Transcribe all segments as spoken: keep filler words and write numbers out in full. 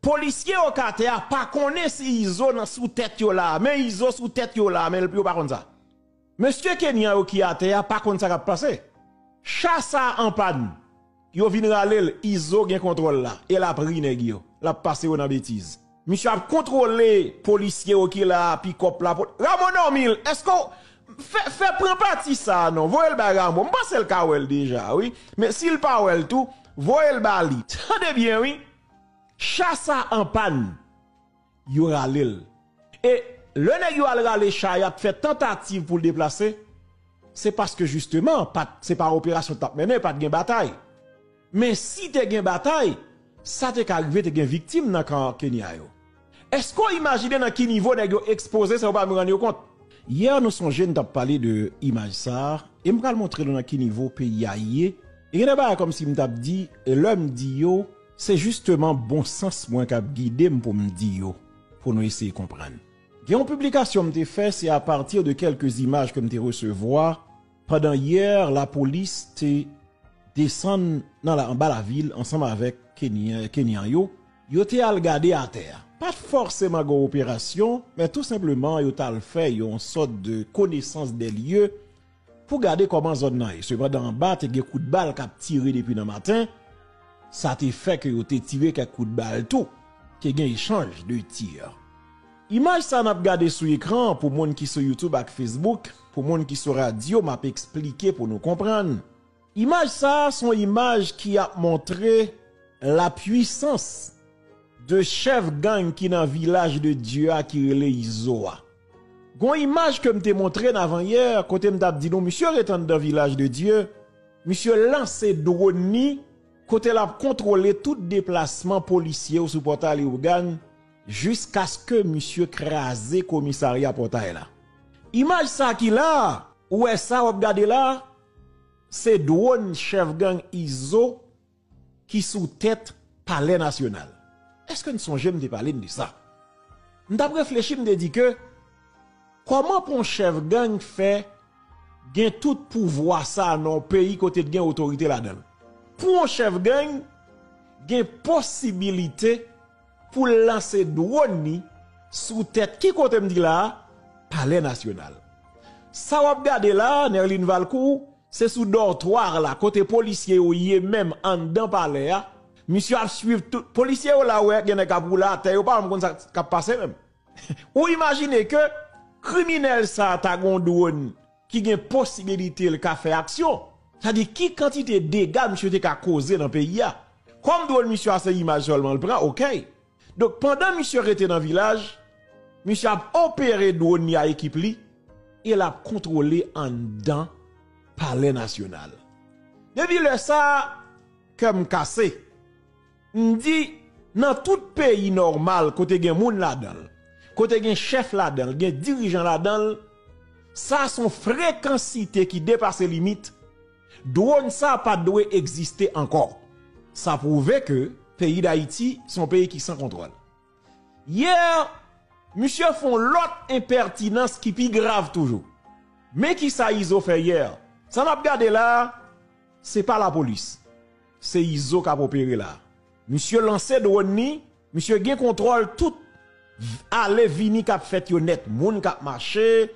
Polisye yo k atè a pa konnen si Izo nan sou tèt yo la, men Izo sou tèt yo la, men yo pa konn sa. Mesye Kenyan yo ki atè a pa konn sa k ap pase. Cha sa a an pàn. Yo vin rale l, Izo gen kontwòl la, e l ap ri nèg yo, l ap pase yo nan betiz. Misye ap kontwole polisye yo ki la a, pikòp la. Ramo Normil, èske w fè, fè pran pati sa a non? Voye l bay Ramo. M panse l ka wè l deja, wi. Men si l pa wè l tou, voye l ba li. Tande byen, wi. Cha sa an pàn, yo rale l. E lè nèg yo al rale cha, y ap fè tantativ pou l deplase, se paske jisteman, pa t, se pa operasyon t ap mennen, pa t gen batay. Men si te gen batay, sa te ka rive te gen viktim nan kan Kenya yo. Èske w imajine nan ki nivo nèg yo ekspoze san yo pa menm rann yo kont? Yè, nou sonje n t ap pale de imaj sa a, e m pral montre nou nan ki nivo peyi a ye. E gen de bagay kòmsi m t ap di, e lè m di yo, se jisteman bon sans mwen k ap gide m pou m di yo, pou nou eseye konprann. Gen yon piblikasyon m te fè, se apati de kèlke imaj ke m te resevwa pandan yè lapolis te desann nan la, anba lavil ansanm avèk Kenyan, Kenyan yo. Yo te al gade atè a. Pa t fòseman gen operasyon, men tou senpleman yo t al fè yon sòt de konesans de lye pou gade kòman zòn nan ye. Sepandan, anba te gen kout bal k ap tire depi nan maten. Sa te fè ke yo te tire kèk kout bal tou. Te gen echanj de tir. Imaj sa n ap gade sou ekran, pou moun ki sou YouTube ak Facebook, pou moun ki sou radyo, m ap eksplike pou nou konprann. Imaj sa a se yon imaj ki ap montre la puissance de chèf gang ki nan Vilaj de Dye a ki rele Izo a. Gon imaj ke m te montre n avan yè, kote m t ap di nou, misye ret anndan Vilaj de Dye, misye lanse dwòn ni, kote l ap kontwole tout deplasman polisye yo sou Pòtay Leyogàn, jiskaske misye kraze komisarya Pòtay la. Imaj sa ki la a, ou wè sa w ap gade la a, se dwòn chèf gang Izo ki sou tèt Palè Nasyonal. Èske n sonje m te pale n de sa? M t ap reflechi, m te di ke, kòman pou yon chèf gang fè gen tout pouvwa sa nan yon peyi kote t gen otorite ladan l? Pou yon chèf gang gen posibilite pou l lanse dwòn ni sou tèt, ki kote m di la a? Palè Nasyonal. Sa w ap gade la a, Nerline Valcourt, se sou dòtwa la, kote polisye yo ye menm anndan palè a. Misye ap swiv tout. Polisye yo la, wè, gen nèg k ap woule atè, yo pa menm konn sa k ap pase menm. Ou imajine ke kriminèl sa a ta gon dwòn ki gen posibilite l ka fè aksyon. Sa di ki kantite dega misye te ka koze nan peyi a. Kòm dwòn misye a se imaj sèlman l pran, oke. Donk, pandan misye rete nan Vilaj, misye ap opere dwòn li a ekip li, e l ap kontwole anndan Palè Nasyonal. Depi lè sa a, kè m kase. M di, nan tout peyi nòmal, kote gen moun ladan l, kote gen chèf ladan l, gen dirijan ladan l, sa se yon frekansite ki depase limit. Dwòn sa pa t dwe egziste ankò. Sa pwouve ke peyi Dayiti se yon peyi ki san kontwòl. Yè, misye fè yon lòt enpètinans ki pi grav toujou. Men ki sa Izo fè yè. Sa n ap gade la a, se pa lapolis. Se Izo k ap opere la a. Misye lanse dwòn ni, misye gen kontwòl tout v-, ale vini k ap fèt yo nèt. Moun k ap mache.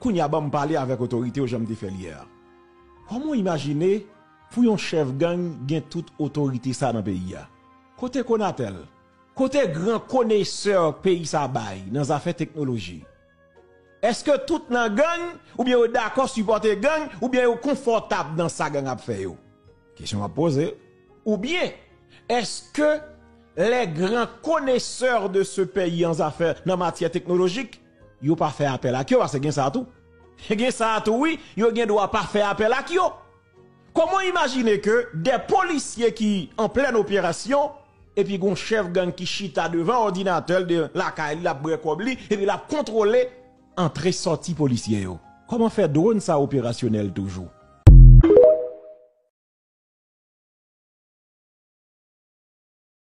Kounye a, ban m pale avèk otorite yo jan m te fè l yè a. Kòman w imajine pou yon chèf gang gen tout otorite sa nan peyi a? Kote Konatel? Kote gran konesè peyi sa bay nan zafè teknoloji? Èske tout nan gang, oubyen yo dakò sipòte gang, oubyen yo konfòtab nan sa gang ap fè yo? Kesyon m ap poze. Oubyen, èske les grands connaisseurs de ce pays an zafè nan matyè teknolojik, yo pa fè apèl ak yo, paske gen sa tou. Gen sa tou, wi, yo gen dwa pa fè apèl ak yo. Kòman w imajine ke de polisye ki an plèn operasyon, epi gon chèf gang ki chita devan òdinatè l, de lakay li, l ap bwè kòb li, epi l ap kontwole antre sòti polisye yo? Kòman fè dwòn sa operasyonèl toujou?